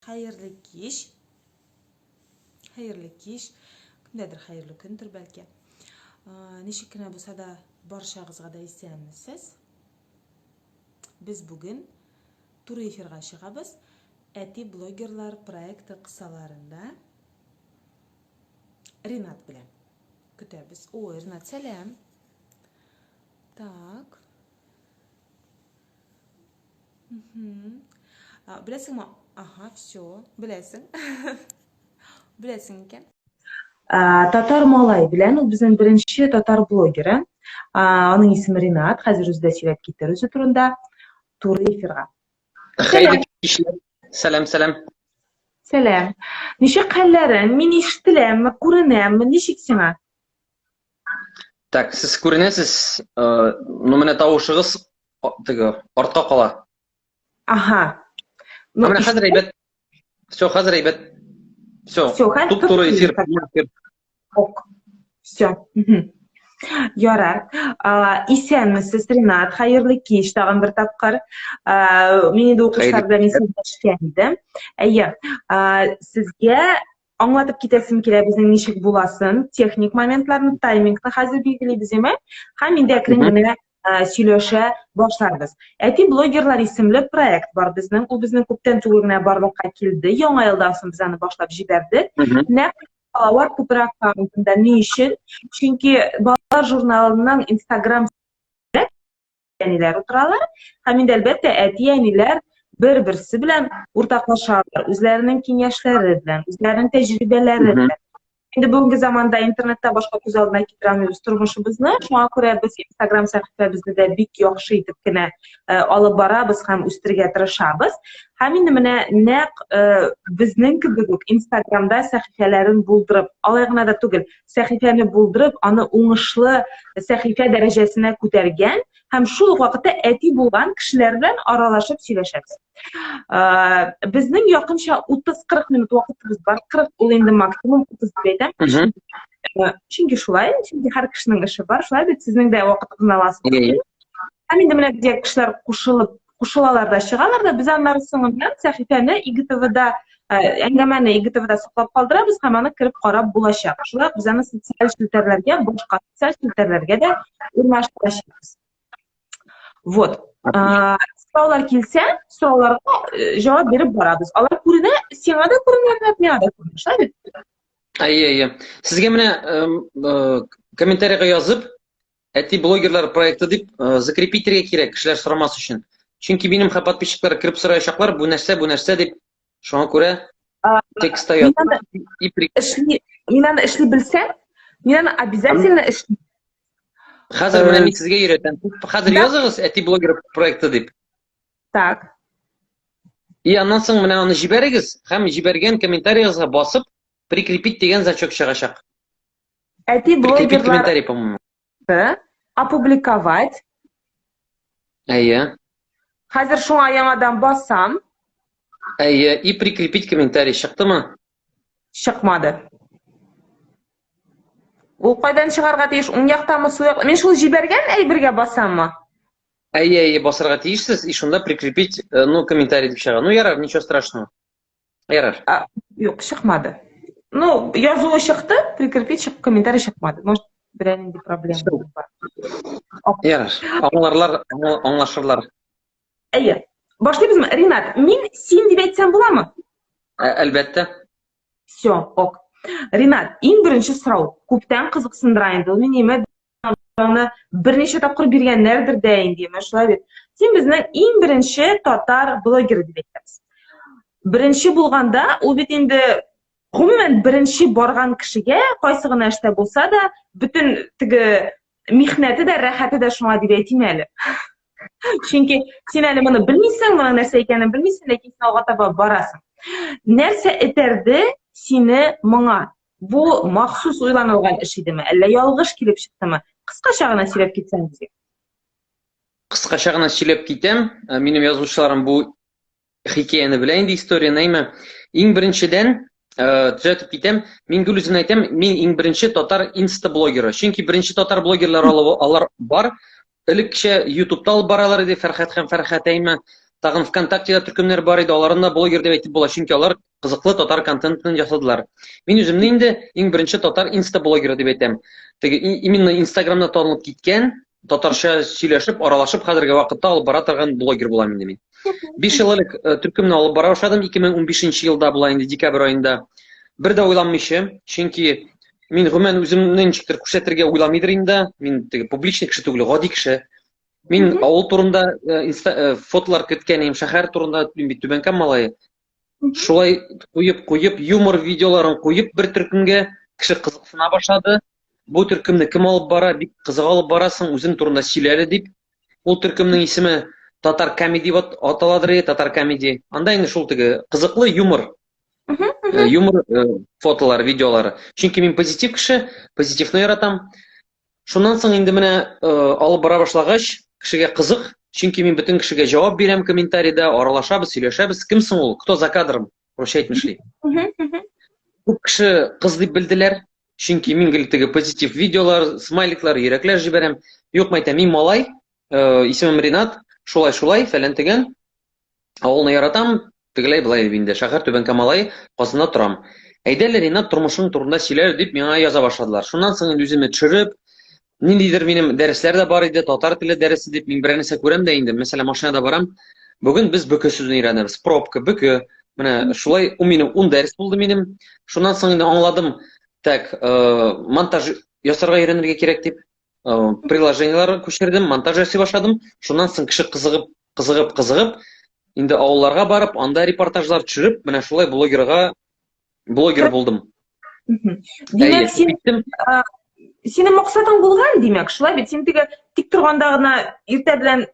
Хәерле кич. Хәерле кич. Кемдәдер хәерле көндер бәлки. Ничек кенә булса да барчагызга да исәнмесез. Без бүген туры эфирга чыгабыз. Әти блогерлар проекты кысаларында Ринат белән көтәбез. О, Ринат, сәлам. Так. Беләсеңме? Ага, все, беләсең. Беләсең икән. Татар малай белән, ул безнең беренче татар блогеры. Аның исеме Ринат, хәзер үзе дә сөйләп китер үзе турында. Туры эфирга. Хәерле кичләр. Сәлам, сәлам. Сәлам. Ничек хәлләрең? Мин ишетеләмме, күренәмме? Ничек сиңа? Так, сез күренәсез, э, ну менә тавышыгыз теге артка кала. Ага. Ну, менә хәзер әйбәт. Все, хәзер әйбәт. Все, туп-туры эфир. Ок. Все. Ярар. Исәнмесез, Ринат. Хәерле кич тагын бер тапкыр. Мин инде укучылар белән исәнләшкән идем. Әйе. Сезгә аңлатып китәсем килә безнең ничек буласын, техник моментларны, таймингны хәзер билгелибез, әйме? Һәм инде әкрен генә сөйләшә башларбыз. Әти блогерлар исемле проект бар безнең. Ул безнең күптән түгел генә барлыкка килде. Яңа елдан соң без аны башлап җибәрдек. Нәкъ Балалар күпере аккаунтында ни өчен? Чөнки балалар журналының Инстаграм әниләр утыралар һәм инде әлбәттә әти-әниләр бер-берсе белән уртаклашалар, үзләренең киңәшләре белән, үзләренең тәҗрибәләре белән. Инде бүгенге заманда интернетта башка күз алдына китерә алмыйбыз тормышыбызны. Шуңа күрә без Инстаграм сәхифәбезне дә бик яхшы итеп кенә э, алып барабыз һәм үстерергә тырышабыз. Һәм инде менә нәкъ э, безнең кебек үк Инстаграмда сәхифәләрен булдырып, алай гына да түгел, сәхифәне булдырып, аны уңышлы сәхифә дәрәҗәсенә күтәргән һәм шул ук вакытта әти булган кешеләр белән аралашып сөйләшәбез. Безнең якынча 30-40 минут вакытыбыз бар. 40 ул инде максимум 30 дип әйтәм. Чөнки шулай, чөнки һәр кешенең эше бар, шулай бит, сезнең дә вакытыгызны аласыз. Һәм инде менә безгә кешеләр кушылып кушылалар да чыгалар да, без аннары соңыннан сәхифәне ИГТВда әңгәмәне ИГТВда саклап калдырабыз һәм аны кереп карап булачак. Шулай ук без аны социаль челтәрләргә, башка социаль челтәрләргә дә урнаштырачакбыз. Вот. Сораулар килсә, сорауларга җавап биреп барабыз. Алар күренә, сиңа да күренә, миңа да күренә, шулай бит? Әйе, әйе. Сезгә менә комментарийга язып, Әти блогерлар проекты дип э, закрепить итәргә кирәк, кешеләр сорамас өчен. Чөнки минем һәм подписчиклар кереп сораячаклар, бу нәрсә, бу нәрсә дип. Шуңа күрә текстта яз. Эшли, мин аны эшли белсәм, мин аны обязательно эшли. Хәзер менә мин сезгә өйрәтәм. Хәзер языгыз әти блогер проекты дип. Так. И аннан соң менә аны җибәрегез һәм җибәргән комментариегезгә басып, прикрепить дигән значок чыгачак. Әти блогерлар... комментарий, по-моему. Опубликовать. Әйе. Хәзер шуңа яңадан басам. Әйе, и прикрепить комментарий чыктымы? Чыкмады. Ул кайдан чыгарга тиеш? Уң яктамы, сул якта? Мин шул җибәргән әйбергә басаммы? Әйе, әйе, басарга тиешсез, и шунда прикрепить, э, ну, комментарий дип чыга. Ну, ярар, ничего страшного. Ярар. А, юк, чыкмады. Ну, язуы чыкты, прикрепить чык, комментарий чыкмады. Может, берәр нинди проблема бар. Ярар. Аңларлар, аңлашырлар. Әйе. Башлыйбызмы? Ринат, мин син дип әйтсәм буламы? Ә, әлбәттә. Все, ок. Ринат, иң беренче сорау. Күптән кызыксындыра инде. Ул мине аны берничә тапкыр биргәннәрдер дә инде, менә шулай бит. Син безнең иң беренче татар блогеры дип әйтәбез. Беренче булганда, ул бит инде гомумән беренче барган кешегә, кайсы гына эштә булса да, бөтен теге михнәте дә, рәхәте дә шуңа дип әйтим әле. Чөнки син әле моны белмисең, моның нәрсә икәнен белмисең, ләкин син алга таба барасың. Нәрсә этәрде сине моңа? Бу махсус уйланылган эш идеме, әллә ялгыш килеп чыктымы? Кыскача гына сөйләп китсәң безгә. Кыскача гына сөйләп китәм. Э, минем язучыларым бу хикәяне белә инде, историяне, әйме. Иң беренчедән, э, төзәтеп китәм, мин гел үземне әйтәм, мин иң беренче татар инста-блогеры. Чөнки беренче татар блогерлары алар бар. Элеккечә ютубта алып баралар иде Фәрхәт һәм Фәрхәт, әйме. Тагын ВКонтактеда төркемнәр бар иде, аларын да блогер дип әйтеп була, чөнки алар кызыклы татар контентын ясадылар. Мин үземне инде иң беренче татар инста-блогеры дип әйтәм. Теге именно Инстаграмда танылып киткән, татарча сөйләшеп, аралашып хәзерге вакытта алып бара торган блогер булам инде мин. 5 ел элек төркемне алып бара башладым, 2015 елда була инде декабрь аенда. Бер дә уйланмыйча, чөнки мин гомумән үземне ничектер күрсәтергә уйламыйдыр инде. Мин теге публичный кеше түгел, гади кеше. Мин авыл турында инста, фотолар керткән идем, шәһәр турында, мин бит Түбән Кама малае. Шулай куеп-куеп, юмор видеоларын куеп бер төркемгә кеше кызыксына башлады. Бу төркемне кем алып бара, бик кызык алып барасың, үзең турында сөйлә әле дип. Ул төркемнең исеме Татар комеди дип аталадыр, Татар комеди. Анда инде шул теге кызыклы юмор. Юмор фотолар, видеолары. Чөнки мин позитив кеше, позитивны яратам. Шуннан соң инде менә алып бара башлагач, кешегә кызык, чөнки мин бөтен кешегә җавап бирәм комментарида, аралашабыз, сөйләшәбез. Кем соң ул? Кто за кадром? Русча әйтмешли. Күп кеше кыз дип белделәр, чөнки мин гел теге позитив видеолар, смайликлар, йөрәкләр җибәрәм. Юк, мәйтәм, мин малай, исемем Ринат, шулай-шулай, фәлән тегән. Авылны яратам, тегеләй былай дип инде. Шәһәр Түбән Камалай, Казанда торам. Әйдә әле, Ринат, тормышың турында сөйлә дип миңа яза башладылар. Шуннан соң инде үземне төшереп, ниндидер минем дәресләр дә бар иде, татар теле дәресе дип мин берәр нәрсә күрәм дә инде. Мәсәлән, машинада барам. Бүген без бөке сүзен өйрәнәбез. Пробка, бөке. Менә шулай ул минем 10 дәрес булды минем. Шуннан соң инде аңладым, так, монтаж ясарга өйрәнергә кирәк дип. Приложениеләр күчердем, монтаж ясый башладым. Шуннан соң кеше кызыгып, кызыгып, кызыгып, инде авылларга барып, анда репортажлар төшереп, менә шулай блогерга блогер булдым. Димәк, син синең максатың булган, димәк, шулай бит? Син теге тик торганда гына иртә белән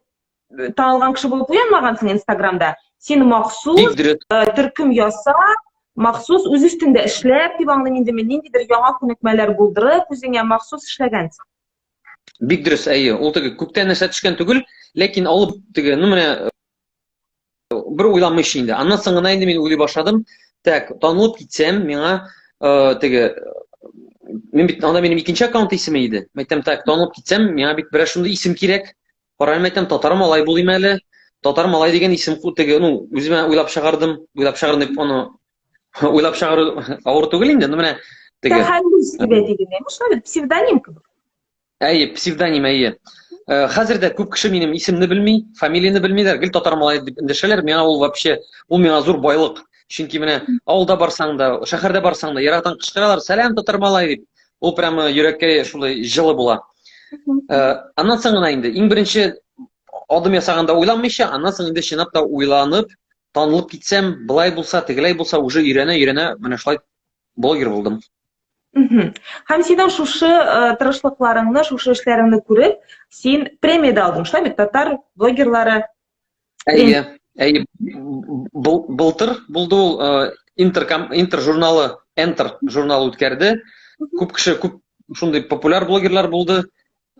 танылган кеше булып уянмагансың Инстаграмда. Син махсус төркем ясап, махсус үз өстеңдә эшләп дип аңлыйм инде мин, ниндидер яңа күнекмәләр булдырып, үзеңә махсус эшләгәнсең. Бик дөрес, әйе. Ул теге күктән нәрсә төшкән түгел, ләкин алып теге, ну менә бер уйламыйча инде. Аннан соң гына инде мин уйлый башладым. Так, танылып китсәм, миңа теге мин бит анда минем икенче аккаунт исеме иде. Мәйтәм, так, танылып китсәм, миңа бит берәр шундый исем кирәк. Карарым әйтәм, татар малай булыйм әле. Татар малай дигән исем теге, ну, үземә уйлап чыгардым. Уйлап чыгардым дип, аны уйлап чыгару авыр түгел инде, ну менә теге. Тәхәллүс дип әйтик инде. Шулай бит, псевдоним кебек. Әйе, псевдоним, әйе. Хәзер дә күп кеше минем исемне белми, фамилияне белмиләр, гел татар малае дип эндәшәләр. Миңа ул вообще, ул миңа зур байлык. Чөнки менә авылда барсаң да, шәһәрдә барсаң да, ерактан кычкыралар, сәлам, татар малай дип. Ул прямо йөрәккә шулай җылы була. Аннан соң гына инде иң беренче адым ясаганда уйланмыйча, аннан соң инде чынлап та уйланып, танылып китсәм, былай булса, тегеләй булса, уже өйрәнә, өйрәнә, менә шулай блогер булдым. Һәм синең шушы тырышлыкларыңны, шушы эшләреңне күреп, син премия дә алдың, шулай бит? Татар блогерлары. Әйе, әйе. Былтыр булды ул Интер Интер журналы, Enter журналы үткәрде. Күп кеше, күп шундый популяр блогерлар булды.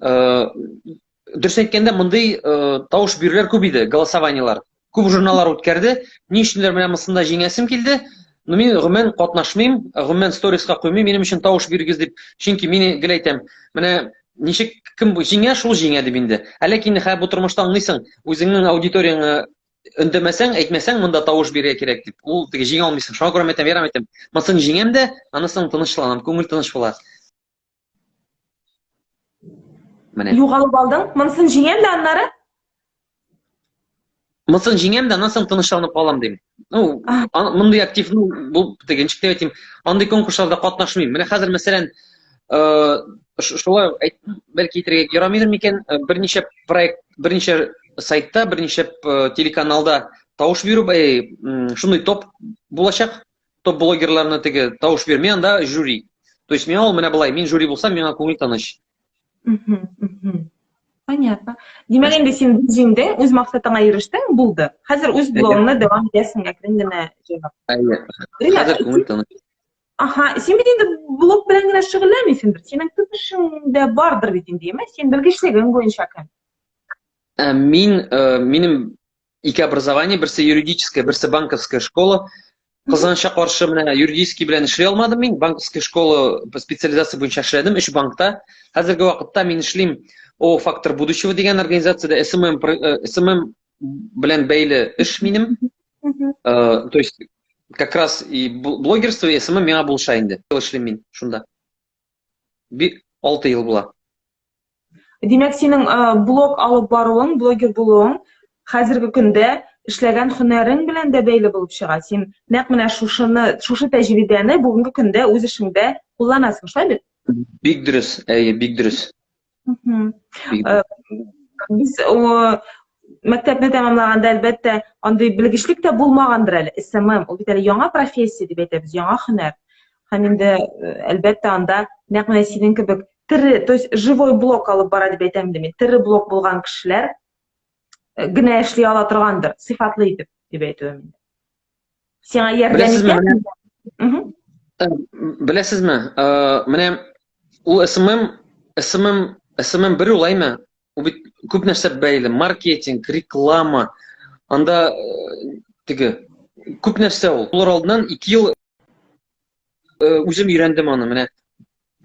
Дөрес әйткәндә, мондый тавыш бирүләр күп иде, голосованиелар. Күп журналлар үткәрде. Ни өчендер менә монысында җиңәсем килде. Но мин гомумән катнашмыйм, гомумән сториска куймыйм, минем өчен тавыш бирегез дип. Чөнки мин гел әйтәм, менә ничек кем җиңә, шул җиңә дип инде. Ә ләкин хә бу тормышта аңлыйсың, үзеңнең аудиторияңне өндәмәсәң, әйтмәсәң, монда тавыш бирергә кирәк дип. Ул теге җиңә алмыйсың. Шуңа күрә әйтәм, ярам әйтәм. Монысын җиңәм дә, анысын тынычланам, күңел тыныч була. Менә. Югалып алдың. Монысын җиңәм дә аннары? Монысын җиңәм дә, аннан соң тынычланып калам дим. Ну, мондый актив, ну, бу теге ничек дип әйтим, андый конкурсларда катнашмыйм. Менә хәзер, мәсәлән, шулай бәлки әйтергә ярамыйдыр микән, берничә проект, берничә сайтта, берничә телеканалда тавыш бирү, шундый топ булачак. Топ блогерларны теге тавыш бирми, анда жюри. То есть миңа ул менә болай, мин жюри булсам, миңа күңел тыныч. Понятно. Димәк, инде син җиңдең, үз максатыңа ирештең, булды. Хәзер үз блогыңны дәвам итәсең, әкрен генә җыйнап. Әйе. Хәзер күңел тыныч. Аха, син бит инде блог белән генә шөгыльләнмисеңдер. Синең төп эшең дә бардыр бит инде, әйеме? Син белгечлегең буенча кем? Мин, минем ике образование, берсе юридическая, берсе банковская школа. Кызганычка каршы, менә юридический белән эшли алмадым мин. Банковская школа по специализация буенча эшләдем өч банкта. Хәзерге вакытта мин эшлим О Фактор будущего дигән организациядә SMM SMM. белән бәйле эш минем. То есть как раз и блогерство, и СММ миңа булыша инде. Эшлим мин шунда. 6 ел була. Димәк, синең блог алып баруың, блогер булуың хәзерге көндә эшләгән һөнәрең белән дә бәйле булып чыга. Син нәкъ менә шушыны, шушы тәҗрибәне бүгенге көндә үз эшеңдә кулланасың, шулай бит? Бик дөрес, әйе, бик дөрес. Без мәктәпне тәмамлаганда, әлбәттә, андый белгечлек тә булмагандыр әле, СММ, ул бит әле яңа профессия дип әйтәбез, яңа һөнәр. Һәм инде, әлбәттә, анда нәкъ менә синең кебек тере, то есть живой блог алып бара дип әйтәм инде мин. Тере блог булган кешеләр генә эшли ала торгандыр, сыйфатлы итеп дип әйтүем инде. Сиңа ярдәм итә? Беләсезме, менә ул SMM, SMM, SMM бер ул әйме? Ул бит күп нәрсә бәйле, маркетинг, реклама, анда теге күп нәрсә ул. Булыр алдыннан 2 ел үзем өйрәндем аны. Менә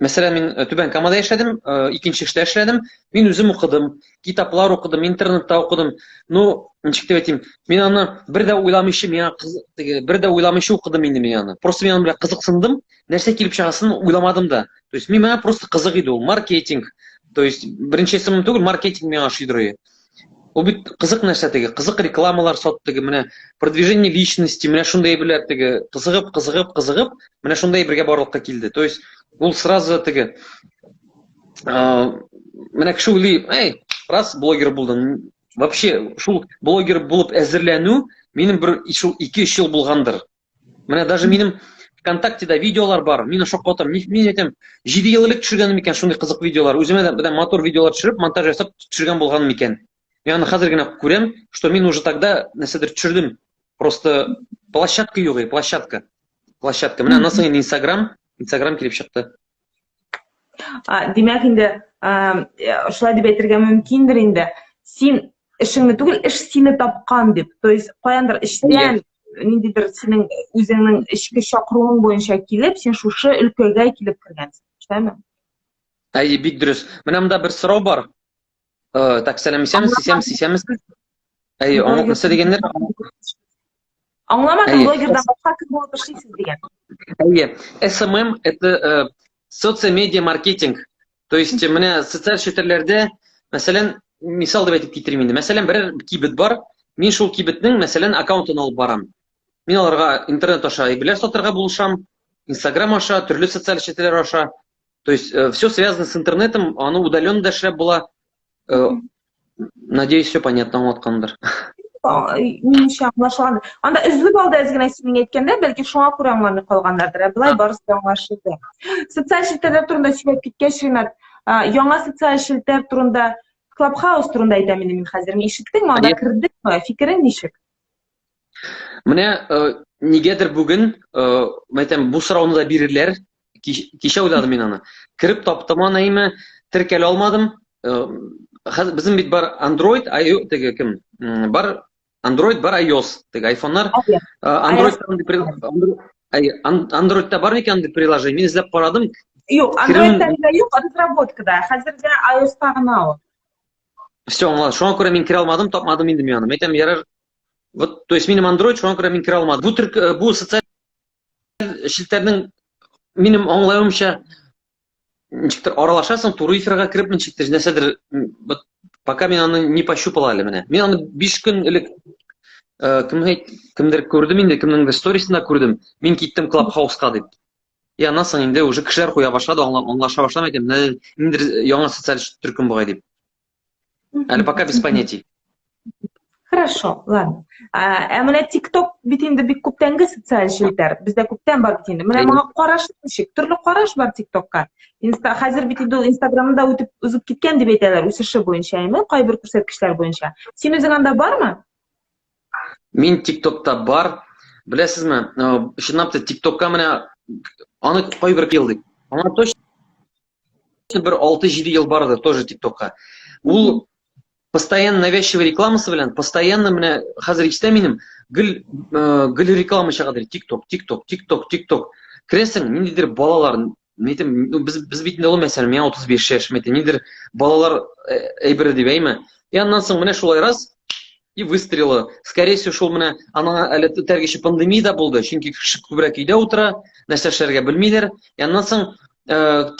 мәсәлән, мин Түбән Камада яшәдем, икенче эштә эшләдем. Мин үзем укыдым, китаплар укыдым, интернетта укыдым. Ну, ничек дип әйтим, мин аны бер дә уйламыйча, миңа кыз, теге, бер дә уйламыйча укыдым инде мин аны. Просто мин аның белән кызыксындым, нәрсә килеп чыгасын уйламадым да. То есть мин миңа просто кызык иде ул, маркетинг. То есть беренче исемем түгел, маркетинг миңа ошыйдыр. Ул бит кызык нәрсә теге, кызык рекламалар сатты теге, менә продвижение личности, менә шундый әйберләр теге, кызыгып, кызыгып, кызыгып, менә шундый әйбергә барлыкка килде. То есть ул сразу теге, менә кеше уйлый, эй, раз блогер булдым, вообще шул блогер булып әзерләнү минем бер шул 2-3 ел булгандыр. Менә даже минем ВКонтактеда видеолар бар. Мин шаккатам. Мин, мин әйтәм, 7 ел элек төшергәнем икән шундый кызык видеолар. Үземә дә менә матур видеолар төшереп, монтаж ясап төшергән булганым икән. Мин аны хәзер генә күрәм, что мин уже тогда нәрсәдер төшердем. Просто площадка юк, площадка. Площадка. Менә аннан соң инде Инстаграм, Инстаграм килеп чыкты. Димәк инде, шулай дип әйтергә мөмкиндер инде. Син эшеңне түгел, эш сине тапкан дип. То есть каяндыр эштән ниндидер синең үзеңнең эчке чакыруың буенча килеп, син шушы өлкәгә килеп кергәнсең. Шулаймы? Әйе, бик дөрес. Менә монда бер сорау бар. Так, сәлам, исәнмесез, исәнмесез, исәнмесез. Әйе, аңлап нәрсә дигәннәр? Аңламадым, блогердан башка кем булып эшлисез дигән. Әйе, SMM это социомедиа маркетинг. То есть менә социаль челтәрләрдә, мәсәлән, мисал дип әйтеп китерим инде. Мәсәлән, берәр кибет бар, мин шул кибетнең, мәсәлән, аккаунтын алып барам. Мин аларга интернет аша әйберләр сатырга булышам, Инстаграм аша, төрле социаль челтәрләр аша. То есть все связано с интернетом, аны удаленно да эшләп була. Надеюсь, все понятно аңлаткандыр. Минемчә аңлашылган. Анда өзелеп алды әз генә синең әйткәндә, бәлки шуңа күрә аңламый калганнардыр. Ә болай барысы да аңлашылды. Социаль челтәрләр турында сөйләп киткәч, Ринат, яңа социаль челтәр турында, Клабхаус турында әйтәм инде мин хәзер. Ишеттеңме, анда кердеңме? Фикерең ничек? Менә нигәдер бүген, әйтәм, бу сорауны да бирерләр. Кичә уйладым мин аны. Кереп таптым аны әйме, теркәлә алмадым. Хәзер безнең бит бар Android, iOS теге кем? Бар Android, бар iOS, теге айфоннар. Android Androidта бар микән андый приложение? Мин эзләп карадым. Юк, Androidта юк, разработкада. Хәзергә iOS-та гына ул. Все, аңладым. Шуңа күрә мин керә алмадым, тапмадым инде мин аны. Әйтәм, ярар. Вот, то есть минем Android, шуңа күрә мин керә алмадым. Бу төр, бу социаль челтәрнең минем аңлавымча ничектер аралашасың, туры эфирга кереп ничектер нәрсәдер, вот пока мин аны не пощупал әле менә. Мин аны 5 көн элек кем кемдер күрдем инде, кемнеңдер сторисында күрдем. Мин киттем Клабхауска дип. И аннан соң инде уже кешеләр куя башлады, аңлаша башладым, әйтәм, ниндидер яңа социаль төркем бугай дип. Әле пока без понятий. Хорошо, ладно. Ә менә TikTok бит инде бик күптәнге социаль челтәр. Бездә күптән бар бит инде. Менә моңа караш ничек? Төрле караш бар TikTokка. Инста хәзер бит инде ул Инстаграмда үтеп узып киткән дип әйтәләр, үсеше буенча, әйме? Кайбер күрсәткечләр буенча. Син үзең анда бармы? Мин TikTokта бар. Беләсезме, чынлап та TikTokка менә аны кайбер ел дип. Аңа точно бер 6-7 ел барды тоже TikTokка. Ул постоянно навязчивый рекламасы белән, постоянно менә хәзер истә минем гел гел реклама чыга ди, TikTok, TikTok, TikTok, TikTok. Керәсең, ниндидер балалар, мин әйтәм, ну, без бит инде олы, мәсәлән, миңа 35 яшь, мин әйтәм, ниндидер балалар әйбере дип, әйме? И аннан соң менә шулай раз, И выстрелы. Скорее всего, шул менә ана әле үтәргече пандемия дә булды, чөнки кеше күбрәк өйдә утыра, нәрсә эшләргә белмиләр. И аннан соң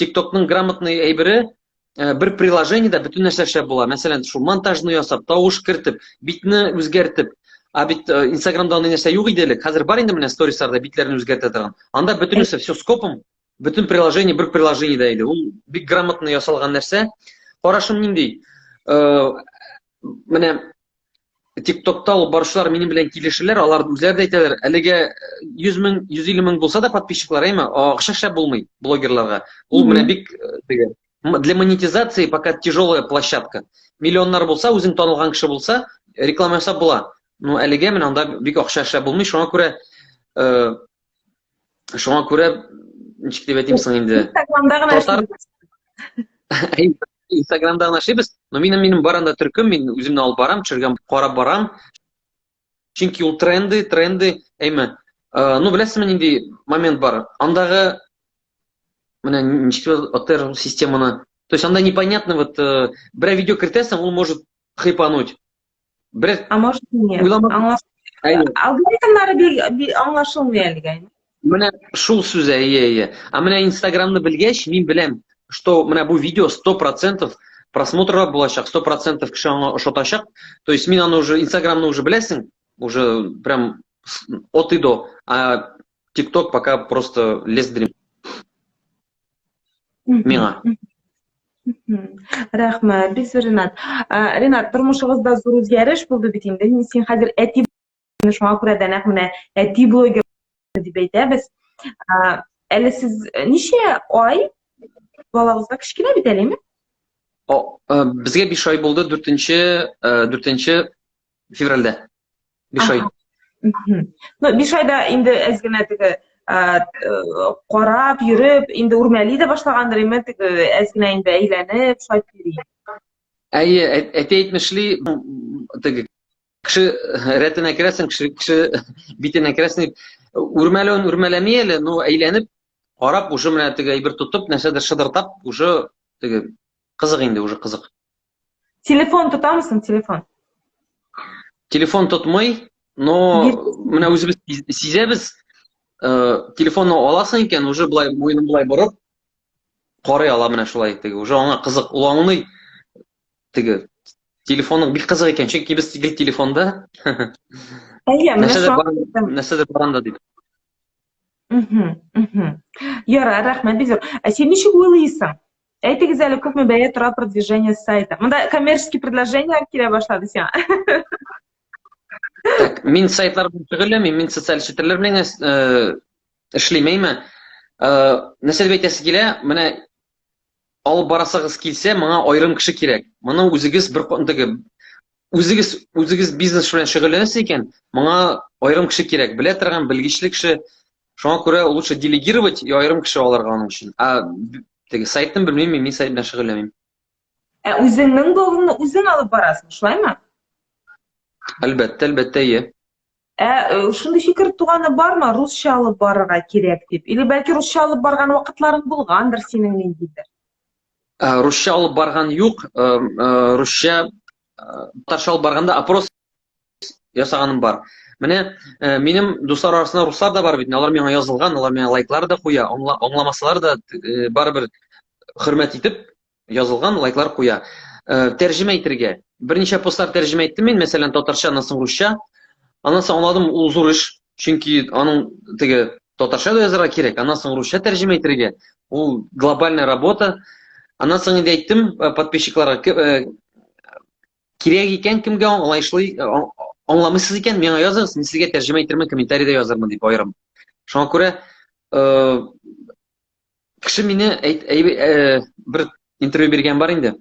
ТикТокның грамотный әйбере бер приложениедә бөтен нәрсә эшләп була. Мәсәлән, шул монтажны ясап, тавыш кертеп, битне үзгәртеп. А бит Инстаграмда андый нәрсә юк иде элек. Хәзер бар инде менә сторисларда битләрне үзгәртә торган. Анда бөтенесе все скопом, бөтен приложение бер приложениедә иде. Ул бик грамотно ясалган нәрсә. Карашым нинди? Менә ТикТокта алып баручылар минем белән килешәләр, алар үзләре дә әйтәләр, әлегә 100 мең, 150 мең булса да подписчиклар, әйме, акча эшләп булмый блогерларга. Ул менә бик теге для монетизации пока тяжелая площадка. Миллионнар булса, үзең танылган кеше булса, реклама ясап була. Ну, әлегә менә анда бик акча эшләп булмый, шуңа күрә шуңа күрә ничек дип әйтим соң инде? Инстаграмда гына татар Инстаграмда гына эшлибез, но минем бар анда төркем, мин үземне алып барам, төшергән, карап барам. Чөнки ул тренды, тренды, әйме. Ну, беләсезме, нинди момент бар? Андагы менә ничек дип атар ул системаны. То есть анда непонятно, вот берәр видео кертәсең, ул может хайпануть. Берәр А может нет. Уйлама- Аңлаш... Әйе. Алгоритмнары аңлашылмый әлегә. Менә шул сүз, әйе, әйе. А менә Инстаграмны белгәч, мин беләм, что менә бу видео 100% просмотрлар булачак, 100% кеше аңа ошатачак. То есть мин аны уже, Инстаграмны уже беләсең, уже прям от и до. А ТикТок пока просто лес дрим. Миңа. Рәхмәт, бик зур, Ренат. Ренат, тормышыгызда зур үзгәреш булды бит инде. Син хәзер әти, шуңа күрә дә нәкъ менә әти блогер дип әйтәбез. Әле сез ничә ай балагызга, кечкенә бит әле, әйме? Безгә 5 ай булды, 4 февральдә. 5 ай. Ну, 5 айда инде әз генә теге карап йөреп, инде үрмәли дә башлагандыр, әйме, теге әз генә инде әйләнеп, шайтып йөри. Әйе, әти әйтмешли, теге кеше рәтенә керәсең, кеше битенә керәсең дип, үрмәләвен үрмәләми әле, но әйләнеп, карап, уже менә теге әйбер тотып, нәрсәдер шыдыртап, уже теге кызык инде, уже кызык. Телефон тотамысың, телефон? Телефон тотмый, но менә үзебез сизәбез, телефонны аласың икән, уже былай муенын былай борып, карый ала менә шулай теге, уже аңа кызык, ул аңлый теге телефоның бик кызык икән, чөнки без гел телефонда. Әйе, менә нәрсәдер бар анда дип. Ярар, рәхмәт, бик зур. Ә син ничек уйлыйсың? Әйтегез әле, күпме бәя тора продвижение сайта? Монда коммерческий предложение килә башлады сиңа. Так, мин сайтлар белән шөгыльләнмим, мин социаль челтәрләр белән эшлим, әйме? Нәрсә дип әйтәсе килә, менә алып барасыгыз килсә, моңа аерым кеше кирәк. Моны үзегез бер теге үзегез бизнес белән шөгыльләнәсез икән, моңа аерым кеше кирәк. Белә торган белгечле кеше. Шуңа күрә лучше делегировать и аерым кеше алырга аның өчен. А теге сайтны белмим, мин сайт белән шөгыльләнмим. Ә үзеңнең блогыңны үзең алып барасың, шулаймы? Әлбәттә, әлбәттә, ие. Ә шундый фикер туганы бармы, русча алып барырга кирәк дип? Или бәлки русча алып барган вакытларың булгандыр синең ниндидер? Русча алып барган юк, русча татарча алып барганда опрос ясаганым бар. Менә минем дуслар арасында руслар да бар бит, алар миңа язылган, алар миңа лайклар да куя, аңламасалар да барыбер хөрмәт итеп язылган, лайклар куя. Тәрҗемә итергә. Берничә постлар тәрҗемә иттем мин, мәсәлән, татарча, аннан соң русча. Аннан соң аңладым, ул зур эш. Чөнки аның теге татарча да язарга кирәк, аннан соң русча тәрҗемә итергә. Ул глобальная работа. Аннан соң инде әйттем подписчикларга, кирәк икән кемгә аңлаешлы, аңламыйсыз икән, миңа языгыз, мин сезгә тәрҗемә итермен, комментарийда язармын дип аерым. Шуңа күрә кеше мине әйт, әй, бер интервью биргән бар инде.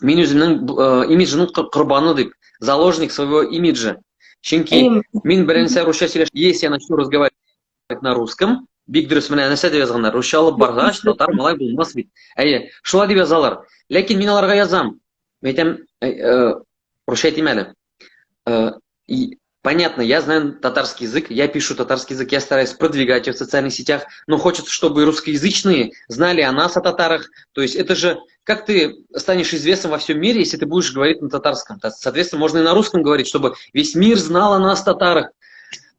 Мин үземнең имиджының корбаны дип, заложник своего имиджа. Чөнки мин беренче русча сөйләш, если я начну разговаривать на русском, бик дөрес менә нәрсә дип язганнар. Русча алып баргач, татар малай булмас бит. Әйе, шулай дип язалар. Ләкин мин аларга язам. Мин әйтәм, русча әйтим әле. Понятно, я знаю татарский язык, я пишу татарский язык, я стараюсь продвигать его в социальных сетях, но хочется, чтобы и русскоязычные знали о нас, о татарах. То есть это же, как ты станешь известным во всем мире, если ты будешь говорить на татарском? Соответственно, можно и на русском говорить, чтобы весь мир знал о нас, татарах.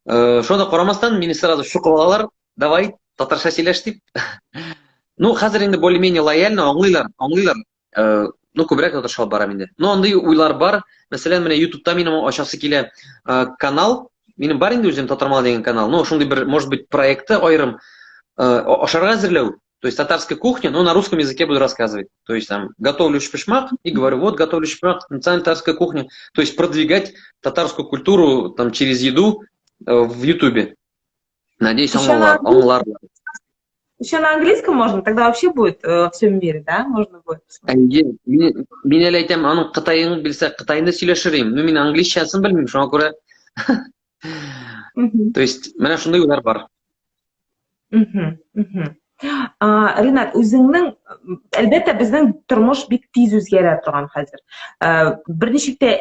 Шуңа да карамастан, мине сразу чукып алалар, давай, татарча сөйләш дип. Ну, хәзер инде более-менее лояльно аңлыйлар, аңлыйлар. Ну, күбрәк татарча алып барам инде. Но андый уйлар бар. Мәсәлән, менә YouTube'та минем ачасы килә канал. Минем бар инде үзем Татармала дигән канал. Но шундый бер, может быть, проекты аерым ашарга әзерләү. То есть татарская кухня, но на русском языке буду рассказывать. То есть там готовлю шпишмак и говорю, вот готовлю шпишмак, национальная татарская кухня. То есть продвигать татарскую культуру там через еду в Ютубе. Надеюсь, аңлар, аңларлар. Еще на английском можно, тогда вообще будет во всем мире, да? Можно будет. Әйе, мин мин әле әйтәм, аның кытаен белсә, кытайны сөйләшер идем. Ну, мин английчасын белмим, шуңа күрә. То есть, менә шундый уйлар бар. Мгм. Ринат, үзеңнең, әлбәттә, безнең тормыш бик тиз үзгәрә торган хәзер. Берничек тә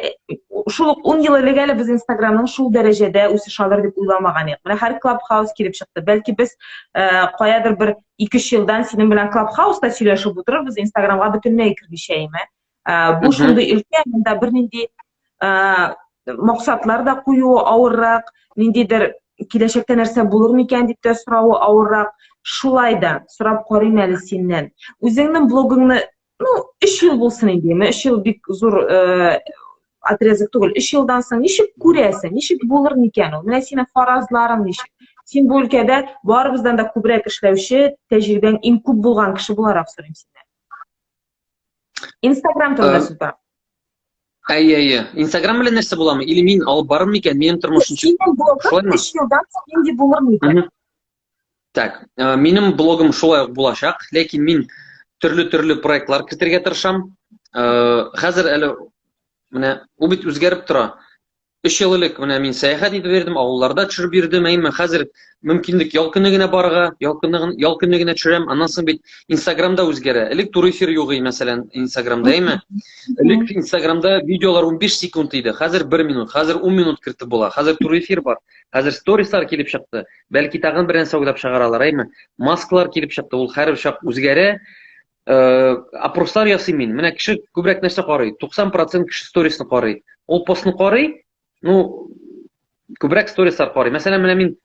шул ук 10 ел элек әле без Инстаграмның шул дәрәҗәдә үсеш алыр дип уйламаган идек. Менә хәзер Клабхаус килеп чыкты. Бәлки без каядыр бер 2-3 елдан синең белән Клабхауста сөйләшеп утырырбыз, Инстаграмга бөтенләй кермичә, әйме? Бу шундый өлкә, монда бернинди максатлар да куюы авыррак, ниндидер киләчәктә нәрсә булыр микән дип тә соравы авыррак. Шулай да сорап карыйм әле синнән. Үзеңнең блогыңны, ну, 3 ел булсын инде, 3 ел бик зур отрезок түгел. 3 елдан соң ничек күрәсең, ничек булыр микән ул? Менә синең фаразларың ничек? Син бу өлкәдә барыбыздан да күбрәк эшләүче, тәҗрибәң иң күп булган кеше буларак сорыйм синнән. Инстаграм турында сүз бара. Әйе, әйе. Инстаграм белән нәрсә буламы? Или мин алып барырмын микән? Минем тормыш ничек? Синең блогың 3 елдан соң нинди булыр микән? Так, минем блогым шулай ук булачак, ләкин мин төрле-төрле проектлар кертергә тырышам. Хәзер әле менә ул бит үзгәреп тора. Өч ел элек менә мин сәяхәт итеп йөрдем, авылларда төшереп йөрдем, әйме хәзер мөмкинлек ял көне генә барырга, ял көне ял көне генә төшерәм. Аннан соң бит Инстаграмда үзгәрә. Элек туры эфир юк иде, мәсәлән, Инстаграмда, әйме? Элек Инстаграмда видеолар 15 секунд иде, хәзер 1 минут, хәзер 10 минут кертеп була. Хәзер туры эфир бар. Хәзер сторислар килеп чыкты. Бәлки тагын бер нәрсә уйлап чыгаралар, әйме? Маскалар килеп чыкты, ул һәр чак үзгәрә. Опрослар ясыйм мин. Менә кеше күбрәк нәрсә карый? 90% кеше сторисны карый. Ул постны карый, ну, күбрәк сторислар карый. Мәсәлән, менә мин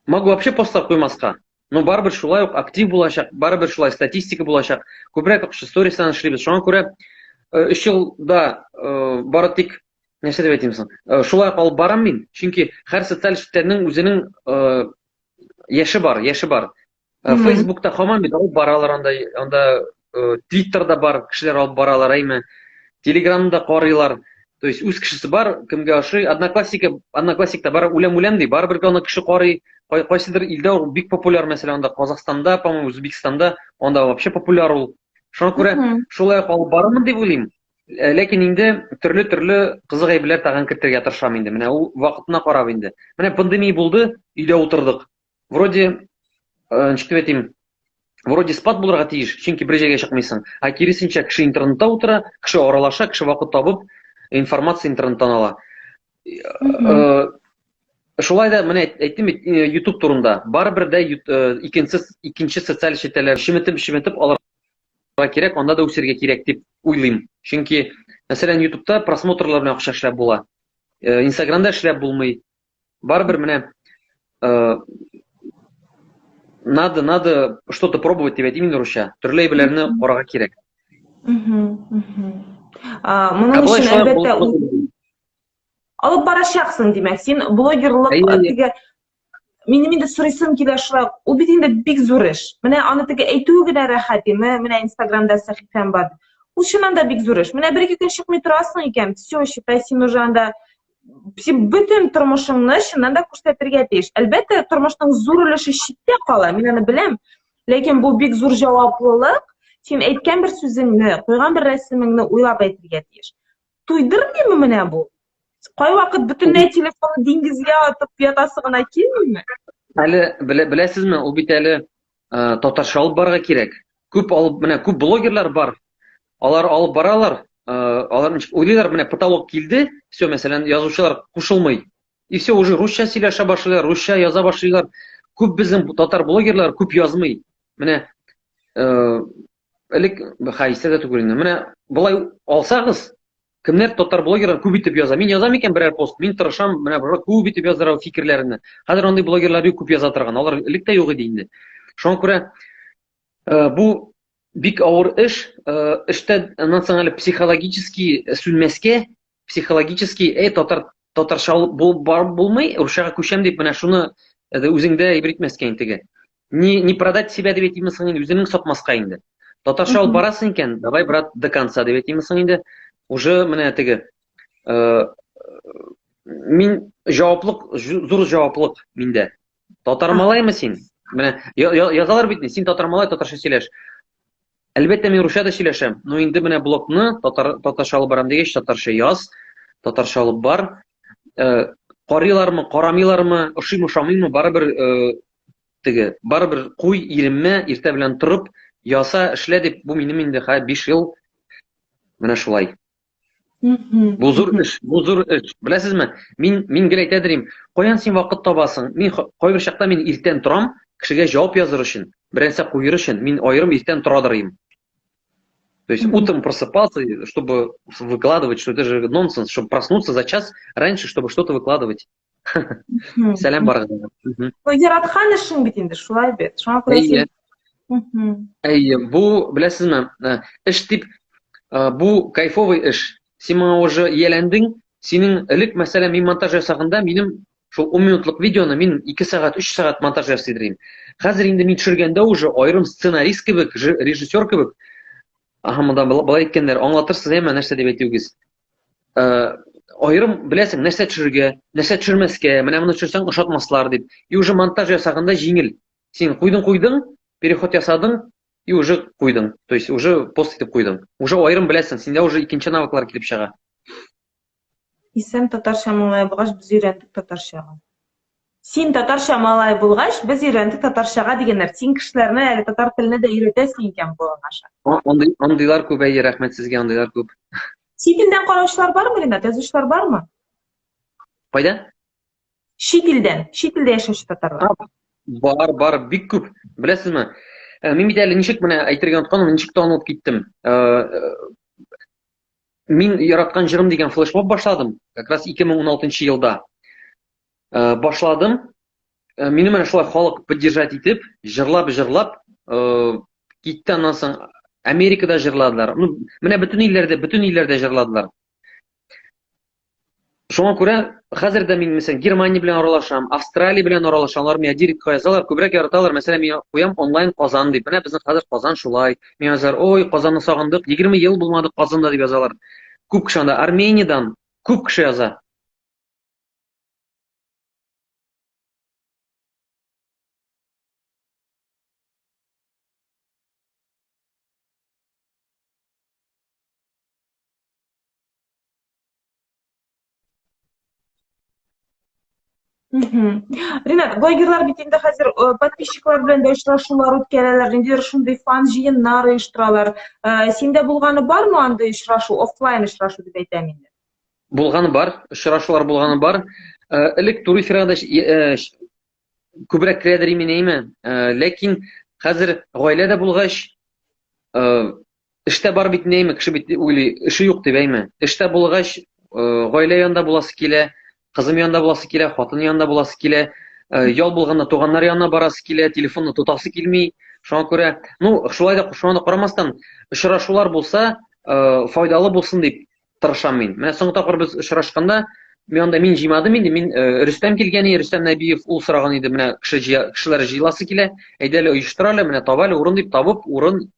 могу вообще постлар куймаска. Но барыбер шулай ук актив булачак, барыбер шулай статистика булачак. Күбрәк акча стористан эшлибез. Шуңа күрә 3 елда бары тик нәрсә дип әйтим соң? Шулай ук алып барам мин. Чөнки һәр социаль челтәрнең үзенең яше бар, яше бар. Фейсбукта хаман бит алып баралар анда, анда Твиттерда бар, кешеләр алып баралар, әйме. Телеграмда карыйлар. То есть үз кешесе бар, кемгә ошый. Одноклассника, Одноклассникта бар, үләм-үләм ди, барыбер аны кеше карый. Кайсыдыр илдә ул бик популяр, мәсәлән, анда Казахстанда, по-моему, Үзбекстанда, анда вообще популяр ул. Шуңа күрә шулай ук алып барырмын дип уйлыйм. Ләкин инде төрле-төрле кызык әйберләр тагын кертергә тырышам инде. Менә ул вакытына карап инде. Менә пандемия булды, өйдә утырдык. Вроде, ничек дип әйтим, вроде спад булырга тиеш, чөнки бер җиргә чыкмыйсың. Ә киресенчә, кеше интернетта утыра, кеше аралаша, кеше вакыт табып, информация интернеттан ала. Шулай да менә әйттем бит YouTube турында. Барыбер дә икенче икенче социаль челтәрләр чеметеп-чеметеп алырга кирәк, анда да үсергә кирәк дип уйлыйм. Чөнки, мәсәлән, YouTube'та просмотрлар белән акча эшләп була. Инстаграмда эшләп булмый. Барыбер менә надо, надо что-то пробовать дип әйтим инде русча. Төрле әйберләрне карарга кирәк. Моның өчен әлбәттә алып барачаксың, димәк, син блогерлык теге минем инде сорыйсым килә шулай, ул бит инде бик зур эш. Менә аны теге әйтүе генә рәхәт, менә Инстаграмда сәхифәм бар. Ул чыннан да бик зур эш. Менә бер-ике көн чыкмый торасың икән, все, считай, син уже анда син бөтен тормышыңны чыннан да күрсәтергә тиеш. Әлбәттә, тормышның зур өлеше читтә кала, мин аны беләм. Ләкин бу бик зур җаваплылык. Син әйткән бер сүзеңне, куйган бер рәсемеңне уйлап әйтергә тиеш. Туйдырмыймы менә бу? Кайвакыт бөтенләй телефонны диңгезгә атып ятасы гына килмиме? Әле беләсезме, ул бит әле татарча алып барырга кирәк. Күп алып, менә күп блогерлар бар. Алар алып баралар. Алар ничек уйлыйлар, менә потолок килде, все, мәсәлән, язучылар кушылмый. И все, уже русча сөйләшә башлыйлар, русча яза башлыйлар. Күп безнең татар блогерлар күп язмый. Менә элек хәйсә дә түгел инде. Менә болай алсагыз, кемнәр татар блогерлар күп итеп яза. Мин язам икән берәр пост, мин тырышам, менә бер күп итеп яздыра фикерләремне. Хәзер андый блогерлар юк күп яза торган. Алар элек тә юк иде инде. Шуңа күрә бу бик авыр эш. Эштә аннан соң әле психологически сүнмәскә, психологически, эй, татар татарча булып барып булмый, русчага күчәм дип менә шуны үзеңдә әйбер итмәскә инде теге. Не продать себя дип әйтимме соң инде, үзеңнең сатмаска инде. Татарча алып барасың икән, давай, брат, до конца дип әйтимме соң инде. Уже менә теге мин җаваплык, зур җаваплык миндә. Татар малаймы син? Менә язалар бит, син татар малай, татарча сөйләш. Әлбәттә, мин русча да сөйләшәм. Но инде менә блогны татар татарча алып барам дигәч, татарча яз, татарча алып бар. Карыйлармы, карамыйлармы, ошыймы, ошамыймы, барыбер теге, барыбер куй, иренмә, иртә белән торып, яса, эшлә дип, бу минем инде хә 5 ел менә шулай. Бу зур эш, бу зур эш. Беләсезме? Мин гел әйтә дирим, каян син вакыт табасың? Мин кайбер чакта мин иртән торам, кешегә җавап языр өчен, берәрсә куер өчен, мин аерым иртән тора дырыйм. То есть утром просыпался, чтобы выкладывать, что это же нонсенс, чтобы проснуться за час раньше, чтобы что-то выкладывать. Сәлам барыгызга. Ну, яраткан эшең бит инде, шулай бит. Шуңа күрә син Әйе, бу, беләсезме, эш дип, бу кайфовый эш. Син моңа уже ияләндең, синең элек, мәсәлән, мин монтаж ясаганда, минем шул 10 минутлык видеоны мин 2 сәгать, 3 сәгать монтаж ясый идем. Хәзер инде мин төшергәндә уже аерым сценарист кебек, режиссер кебек, аһа, монда былай әйткәннәр, аңлатырсыз, әмма нәрсә дип әйтүегез. Аерым беләсең, нәрсә төшерергә, нәрсә төшермәскә, менә моны төшерсәң ошатмаслар дип. И уже монтаж ясаганда җиңел. Син куйдың-куйдың, переход ясадың и уже куйдың. То есть уже пост итеп куйдың. Уже аерым беләсең, синдә уже икенче навыклар килеп чыга. Исән татарча малай булгач, без өйрәндек татарчага. Син татарча малай булгач, без өйрәндек татарчага дигәннәр. Син кешеләрне әле татар теленә дә өйрәтәсең икән бу аша. Андый, андыйлар күп, әйе, рәхмәт сезгә, андыйлар күп. Чит илдән караучылар бармы, Ренат? Язучылар бармы? Кайда? Чит илдән, чит илдә яшәүче татарлар. Бар, бар, бик күп. Беләсезме? Мин бит әле ничек менә әйтергә онытканмын, ничек танылып киттем. Мин яраткан җырым дигән флешмоб башладым, как раз 2016 елда. Башладым. Мине менә шулай халык поддержать итеп, җырлап-җырлап, китте аннан соң Америкада җырладылар. Ну, менә бөтен илләрдә, бөтен илләрдә җырладылар. Шуңа күрә хәзер дә мин, мәсәлән, Германия белән аралашам, Австралия белән аралашам, алар миңа директка язалар, күбрәк яраталар. Мәсәлән, мин куям онлайн Казан дип. Менә безнең хәзер Казан шулай. Миңа язалар, ой, Казанны сагындык, 20 ел булмады Казанда дип язалар. Күп кеше анда Армениядән күп кеше яза. Ринат, блогерлар бит инде хәзер подписчиклар белән дә очрашулар үткәрәләр, ниндидер шундый фан җыеннар оештыралар. Синдә булганы бармы андый очрашу, офлайн очрашу дип әйтәм инде? Булганы бар, очрашулар булганы бар. Элек туры эфирга да күбрәк керәдер имин әйме. Ләкин хәзер гаилә дә булгач, эштә бар бит әйме, кеше бит уйлый, эше юк дип әйме. Эштә булгач, гаилә янында буласы килә, кызым янында буласы килә, хатын янында буласы килә, ял булганда туганнар янына барасы килә, телефонны тотасы килми. Шуңа күрә, ну, шулай да шуңа да карамастан, очрашулар булса, файдалы булсын дип тырышам мин. Менә соңгы тапкыр без очрашканда, мин анда мин җыймадым инде, мин Рөстәм килгән иде, Рөстәм Нәбиев ул сораган иде, менә кеше җыя, кешеләр җыеласы килә, әйдә әле оештыр әле, менә таба әле урын дип табып, урын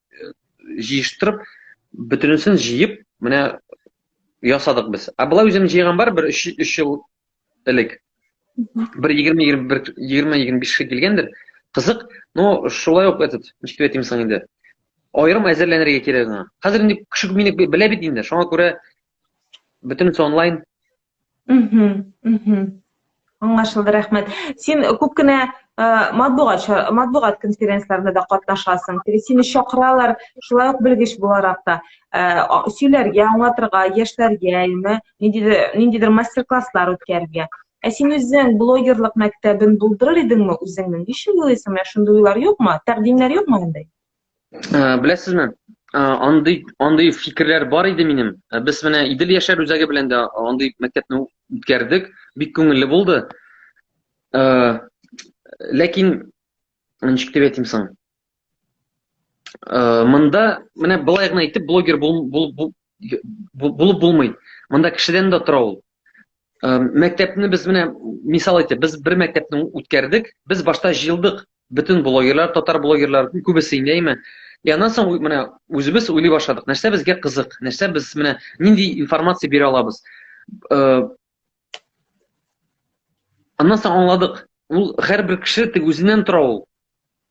җыештырып, бөтенесен җыеп, менә ясадык без. Ә болай үзем җыйган бар бер 3 ел элек. Бер 20 21 20 25 кеше килгәндер. Кызык, но шулай ук этот, ничек дип әйтим соң инде. Аерым әзерләнергә кирәк аңа. Хәзер инде кеше мине белә бит инде. Шуңа күрә бөтенесе онлайн. Аңлашылды, рәхмәт. Син күп кенә Матбугат матбугат конференцияләрендә дә катнашасың. Теге сине чакыралар, шулай ук белгеч буларак та сөйләргә, аңлатырга, яшьләргә, әйме, ниндидер, ниндидер мастер-класслар үткәрергә. Ә син үзең блогерлык мәктәбен булдырыр идеңме үзеңнең? Ничек уйлыйсың, менә шундый уйлар юкмы? Тәкъдимнәр юкмы андый? Беләсезме, андый андый фикерләр бар иде минем. Без менә Идел яшьләр үзәге белән дә андый мәктәпне үткәрдек. Бик күңелле булды. Ләкин ничек дип әйтим соң? Монда менә былай гына итеп блогер булып булмый. Монда кешедән дә тора ул. Мәктәпне без менә мисал итеп, без бер мәктәпне үткәрдек. Без башта җыелдык. Бөтен блогерлар, татар блогерлар, күбесе инде, әйме. И аннан соң менә үзебез уйлый башладык. Нәрсә безгә кызык? Нәрсә без менә нинди информация бирә алабыз? Аннан соң аңладык. Ул һәрбер кеше тик үзеннән тора ул.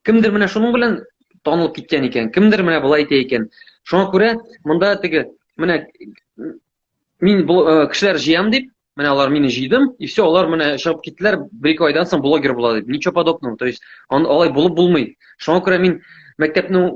Кемдер менә шуның белән танылып киткән икән, кемдер менә болай итә икән. Шуңа күрә монда теге менә мин кешеләр җыям дип, менә алар мине җыйдым, и все, алар менә чыгып киттеләр, бер-ике айдан соң блогер була дип. Ничего подобного. То есть алай булып булмый. Шуңа күрә мин мәктәпне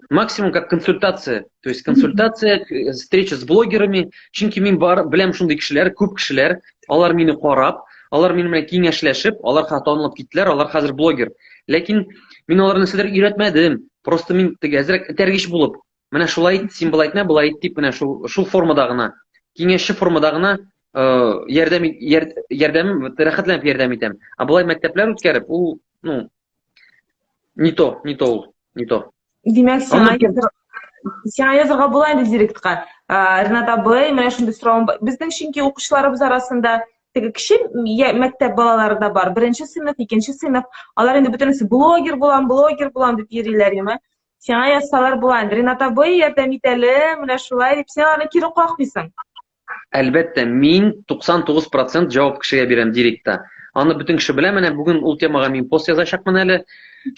максимум как консультация. То есть консультация, встреча с блогерами. Чөнки мин бар, беләм шундый кешеләр, күп кешеләр, алар мине карап, алар минем белән киңәшләшеп, алар танылып киттеләр, алар хәзер блогер. Ләкин мин аларны нәрсәдер өйрәтмәдем. Просто мин теге әзрәк этәргеч булып, менә шулай ит, син болай итмә, болай ит дип, менә шул шул формада гына, киңәшче формада гына ярдәм ярдәм рәхәтләнеп ярдәм итәм. Ә болай мәктәпләр үткәреп, ул, ну, не то, не то ул, не то. Димәк, сиңа сиңа язырга була инде директка. Ренат абый, менә шундый соравым бар. Безнең чөнки укучыларыбыз арасында теге кече мәктәп балалары да бар. Беренче сыйныф, икенче сыйныф. Алар инде бөтенесе блогер булам, блогер булам дип йөриләр, яме. Сиңа язсалар була инде. Ренат абый, ярдәм ит әле, менә шулай дип, син аларны кире какмыйсың. Әлбәттә, мин 99% җавап кешегә бирәм директта. Аны бөтен кеше белә, менә бүген ул темага мин пост язачакмын әле.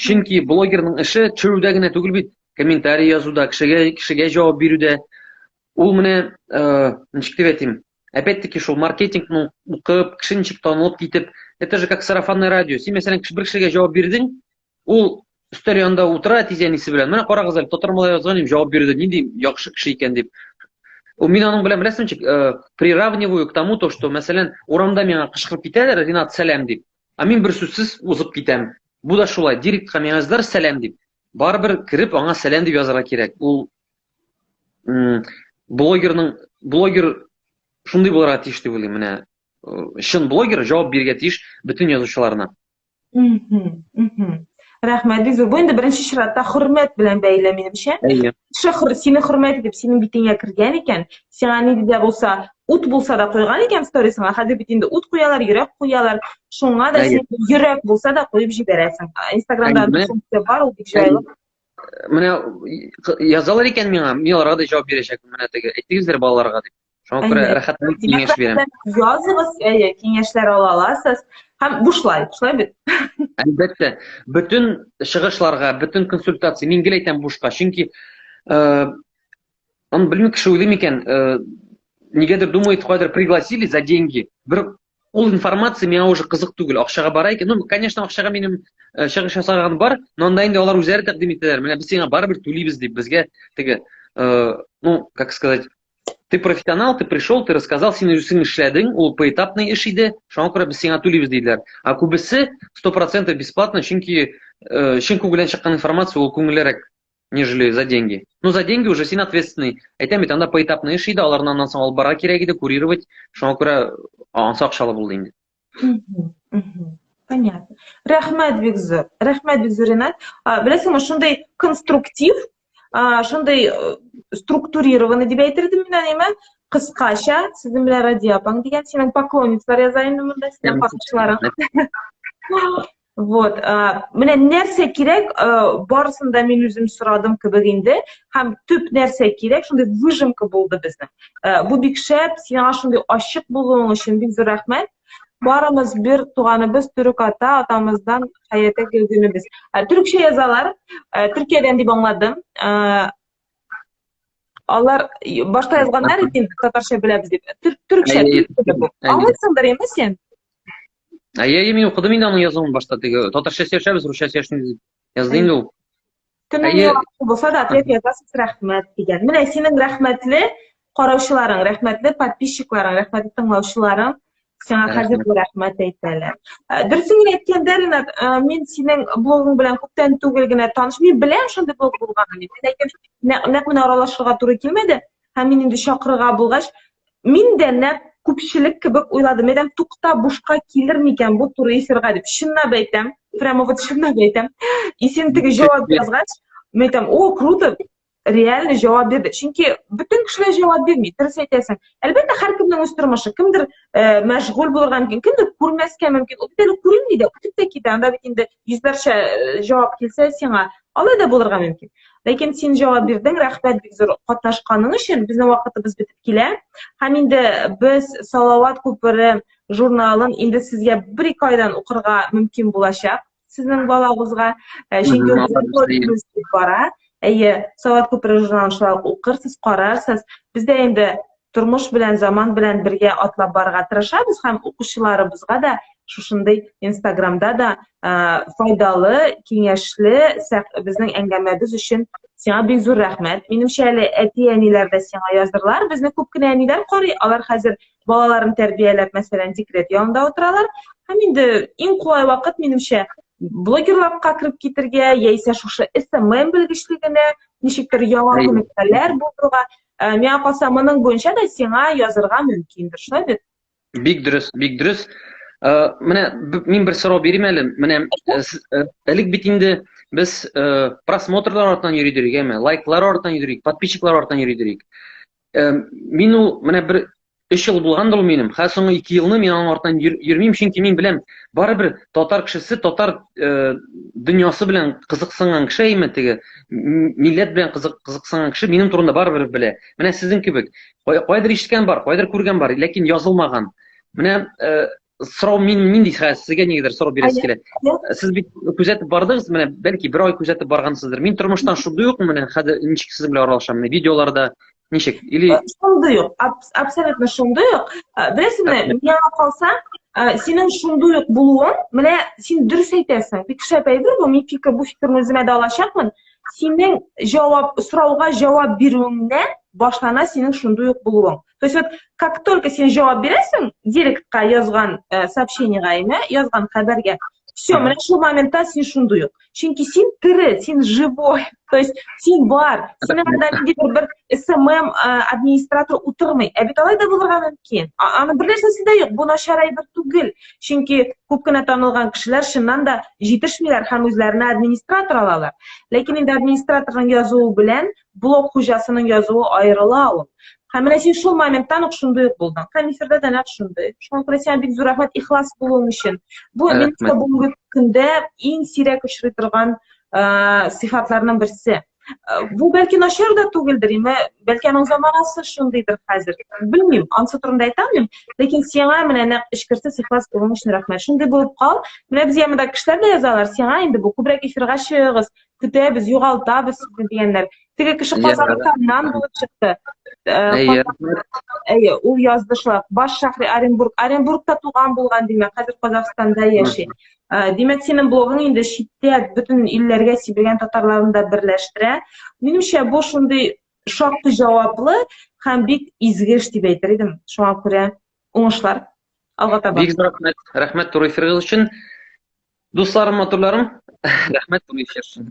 Чөнки блогерның эше төшерүдә генә түгел бит, комментарий язуда, кешегә кешегә җавап бирүдә. Ул менә, ничек дип әйтим, опять-таки шул маркетингны укып, кеше ничек танылып китеп, это же как сарафанное радио. Син, мәсәлән, бер кешегә җавап бирдең, Ул өстәл янында утыра әтисе әнисе белән. Менә карагыз әле, татар малае язган идем, җавап бирде, нинди яхшы кеше икән дип. Ул мин аның белән беләсең ничек, приравниваю к тому, то, что, мәсәлән, урамда миңа кычкырып китәләр, Ринат, сәлам дип. Ә мин бер сүзсез узып китәм. Бу да шулай, директка миңа яздар сәлам дип. Барыбер кереп аңа сәлам дип язарга кирәк. Ул блогерның блогер шундый булырга тиеш дип уйлыйм. Менә чын блогер җавап бирергә тиеш бөтен язучыларына. Рәхмәт, бик зур. Бу инде беренче чиратта хөрмәт белән бәйле, минемчә. Әйе. Кеше сине хөрмәт итеп, синең битеңә кергән икән, сиңа нинди дә булса ут булса да куйган икән сторисыңа, хәзер бит инде ут куялар, йөрәк куялар. Шуңа да син йөрәк булса да куеп җибәрәсең. Инстаграмда андый функция бар, ул бик җайлы. Менә язалар икән миңа, мин аларга да җавап бирәчәкмен. Менә теге әйтегездер балаларга дип. Шуңа күрә рәхәтләнеп киңәш бирәм. Языгыз, әйе, киңәшләр ала аласыз. Һәм бушлай, шулай бит? Әлбәттә, бөтен чыгышларга, бөтен консультация мин гел әйтәм бушка, чөнки аны белмим кеше уйлый микән, нигәдер думает, кайдыр пригласили за деньги. Бер ул информация миңа уже кызык түгел, акчага бара икән. Ну, конечно, акчага минем чыгыш ясаган бар, но анда инде алар үзләре тәкъдим итәләр. Менә без сиңа барыбер түлибез дип, безгә теге, ну, как сказать, ты профессионал, ты пришел, ты рассказал, син үзең эшләдең, ул поэтапный эш иде, шуңа күрә без сиңа түлибез диделәр. Ә күбесе 100% бесплатно, чөнки чын күңелдән чыккан информация ул күңеллерәк, нежели за деньги. Ну, за деньги уже син ответственный. Әйтәм бит, анда поэтапный эш иде, аларны аннан соң алып барырга кирәк иде, курировать. Шуңа күрә ансы акчалы булды инде. Понятно. Рәхмәт бик зур. Рәхмәт бик зур, Ренат. Беләсеңме, шундый конструктив, шундый э, структурированный дип әйтер идем мин аны, кыскача, сезнең белән Радия апаң дигән, синең поклонницалар яза инде монда, синең каршыларың. Вот, менә нәрсә кирәк, барысын да мин үзем сорадым кебек инде. Һәм төп нәрсә кирәк, шундый выжимка булды безнең. Бу бик шәп, сиңа шундый ачык булуың өчен бик зур рәхмәт. Барымыз бер туганыбыз, төрек ата, атамыздан хәятә килгәнебез. Төрекчә язалар, Төркиядән дип аңладым. Алар башта язганнар инде татарча беләбез дип. Төркчә. Аңлыйсыңдыр, әйме син? Әйе, әйе, мин укыдым инде аның язуын башта теге. Татарча сөйләшәбез, русча сөйләшмибез дип. Язды инде ул. Көннең Әйе. булса да ответ язасыз, рәхмәт дигән. Менә синең рәхмәтле караучыларың, рәхмәтле подписчикларың, рәхмәтле тыңлаучыларың сиңа хәзер бу рәхмәт әйтәләр. Э, дөресен генә әйткәндә, Ренат, э, мин синең блогың белән күптән түгел генә таныш. Мин беләм шундый блог булганын. Ләкин нәкъ менә аралашырга туры килмәде. Һәм мин инде чакырырга булгач, мин дә нәкъ күпчелек кебек уйладым. Әйтәм, тукта, бушка килер микән бу туры эфирга дип. Чынлап әйтәм, прямо вот чынлап әйтәм. И син теге җавап язгач, мин әйтәм, о, круто, реально җавап бирде. Чөнки бөтен кешеләр җавап бирми, дөрес әйтәсең. Әлбәттә, һәркемнең үз тормышы. Кемдер э, мәшгуль булырга мөмкин, кемдер күрмәскә мөмкин. Ул бит әле күренми дә, үтеп тә китә. Анда бит инде йөзләрчә э, җавап килсә сиңа, алай да булырга мөмкин. Ләкин син җавап бирдең, рәхмәт бик зур катнашканың өчен. Безнең вакытыбыз бетеп килә. Һәм инде без Салават күпере журналын инде сезгә бер-ике айдан укырга мөмкин булачак сезнең балагызга. Э, чөнки ул бара. Әйе, Салават күпере журналын шулай ук укырсыз, карарсыз. Бездә инде тормыш белән, заман белән бергә атлап барырга тырышабыз һәм укучыларыбызга да шушындый Инстаграмда да файдалы, киңәшле безнең әңгәмәбез өчен сиңа бик зур рәхмәт. Минемчә әле әти-әниләр дә сиңа яздырлар. Безне күп кенә әниләр карый, алар хәзер балаларын тәрбияләп, мәсәлән, декрет ялында утыралар. Һәм инде иң кулай вакыт, минемчә, блогерлыкка кереп китергә, яисә шушы SMM белгечлегенә ничектер яңа күнекмәләр булдыруга. Ә, миңа калса, моның буенча да сиңа язырга мөмкиндер, шулай бит? Бик дөрес, бик дөрес. Ә, менә мин бер сорау бирим әле. Менә э, э, элек бит инде без э, просмотрлар артыннан йөри дирик, әйме? Лайклар артыннан йөри, подписчиклар артыннан йөри дирик. Мин ул менә бер өч ел булгандыр ул минем. Хәзер соңгы ике елны мин аның артыннан йөрмим, чөнки мин беләм, барыбер татар кешесе татар э, дөньясы белән кызыксынган кеше, әйме теге милләт белән кызык, кызыксынган кеше минем турында барыбер белә. Менә сезнең кебек. Кайдыр ишеткән бар, кайдыр күргән бар, ләкин язылмаган. Менә э, сорау мин нинди хәзер сезгә нигәдер сорау бирәсе килә. Сез бит күзәтеп бардыгыз, менә бәлки бер ай күзәтеп баргансыздыр. Мин тормыштан шундый ук менә хәзер ничек сезнең белән аралашам, менә видеоларда Ничек? Или Шундый ук, абсолютно шундый ук. Беләсеңме, миңа калса, синең шундый ук булуың, менә син дөрес әйтәсең. Бик шәп әйбер бу, мин фикер, бу фикерне үземә дә алачакмын. Синең җавап, сорауга җавап бирүеңнән башлана синең шундый ук булуың. То есть вот как только син җавап бирәсең, директка язган э, сообщениега, әйме, язган хәбәргә, все, менә шул моментта син шундый ук. Чөнки син тере, син живой, то есть син бар, синең анда ниндидер бер SMM администратор утырмый. Ә бит алай да булырга мөмкин. Аның бер нәрсәсе дә юк, бу начар әйбер түгел. Чөнки күп кенә танылган кешеләр чыннан да җитешмиләр һәм үзләренә администратор алалар. Ләкин инде администраторның язуы белән блог хуҗасының язуы аерыла ул. Һәм менә син шул моменттан ук шундый ук булдың. Һәм эфирда да нәкъ шундый. Шуңа күрә сиңа бик зур рәхмәт ихлас булуың өчен. Бу минемчә бүгенге көндә иң сирәк очрый торган э, сыйфатларның берсе. Э, бу бәлки начар да түгелдер, име, бәлки аның заманасы шундыйдыр хәзер. Белмим, ансы турында әйтә алмыйм. Ләкин сиңа менә нәкъ эчкерсез ихлас булуың өчен рәхмәт. Шундый булып кал. Менә безгә монда кешеләр дә язалар, сиңа инде бу күбрәк эфирга чыгыгыз, көтәбез, югалтабыз сезне дигәннәр. Теге кеше Казахстаннан булып чыкты. Э, әйе, ул язды шулай. Баш шәһре Оренбург. Оренбургта туган булган, димәк, хәзер Казахстанда яши. Э, димәк, синең блогың инде читтә бөтен илләргә сибелгән татарларны да берләштерә. Минемчә, бу шундый шактый җаваплы һәм бик изге эш дип әйтер идем. Шуңа күрә уңышлар. Алга таба. Бик зур рәхмәт. Рәхмәт туры эфирыгыз өчен. Дусларым, матурларым, рәхмәт туры эфир өчен.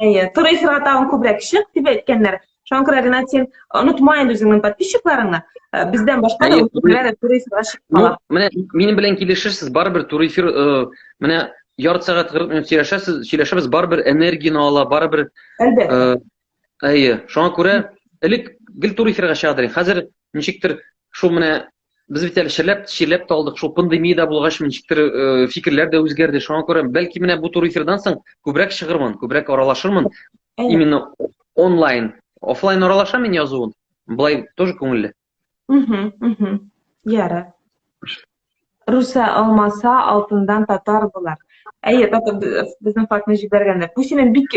Әйе, туры эфирга тагын күбрәк чык дип әйткәннәр. Шуңа күрә, Ренат, син онытма инде үзеңнең подписчикларыңны. Э, бездән башка да үзләре туры эфирга чыгып кала. Менә минем белән килешерсез, барыбер туры эфир, э, менә ярты сәгать 40 минут сөйләшәсез, сөйләшәбез, барыбер энергияне ала, барыбер. Әлбәттә. Э, әйе, шуңа күрә элек гел туры эфирга чыга идек. Хәзер ничектер шул менә без бит әле чирләп чирләп тә алдык шул пандемия дә булгач ничектер э, фикерләр дә үзгәрде шуңа күрә бәлки менә бу туры эфирдан соң күбрәк чыгырмын күбрәк аралашырмын именно онлайн офлайн аралашам мин язуын былай тоже күңелле мхм ярар Руса алмаса алтындан татар булар. Әйе, татар безнең флагны җибәргәннәр. Бу синең бик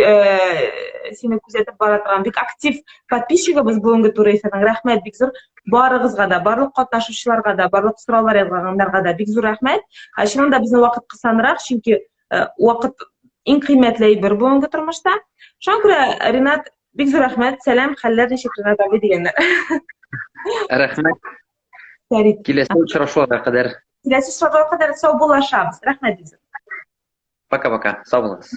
сине күзәтеп бара торган бик актив подписчигыбыз бүгенге туры эфирның. Рәхмәт бик зур барыгызга да, барлык катнашучыларга да, барлык сораулар язганнарга да бик зур рәхмәт. Чыннан да безнең вакыт кысанрак, чөнки вакыт иң кыйммәтле әйбер бүгенге тормышта. Шуңа күрә, Ринат, бик зур рәхмәт. Сәлам, хәлләр ничек, Ринат абый дигәннәр. Рәхмәт. Фәрит. Киләсе очрашуларга кадәр. Киләсе очрашуларга кадәр саубуллашабыз. Рәхмәт бик зур. Пока-пока. Сау булыгыз.